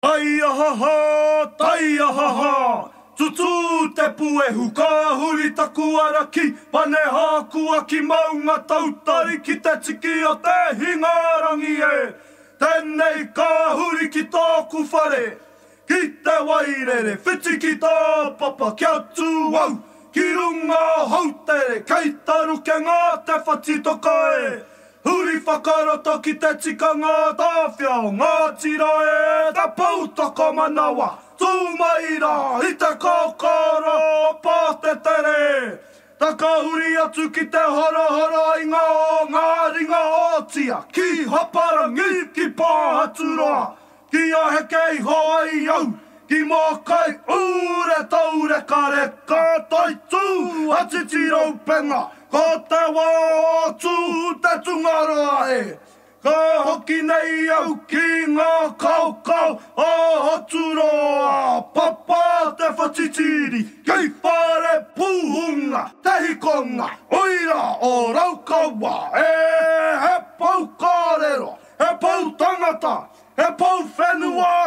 Taiahaha, taiahaha, Tutū te puehu, ka huri taku ara ki Panehākua ki Maunga Tautari ki te tiki o te Hingarangi e. Tēnei ka huri ki tōku whare, ki te Wairere, whiti ki Tāpapa kia tū au ki runga Houtere kei taruke ngā te whatitoka e. Huri whakaroto ki te tikanga o Tāwhiao, Ngāti Rae, te pou tokomanawa, tū mai rā i te kōkōro o Pātetere. Takahuri atu ki te horohoro i ngā o ngā ringa ōtia, ki Haparangi, ki Pāhaturoa, Kia heke iho ai au ki Mōkai ure taurekareka toitū a Titiroupenga ko te wā o Tū te tungaroa e Ka hoki nei au ki ngā kaokao o Hoturoa Papa te whatitiri kei Wharepūhunga te hikonga uira o Raukawa e He pou kōrero, he pou tangata, He pou whenua!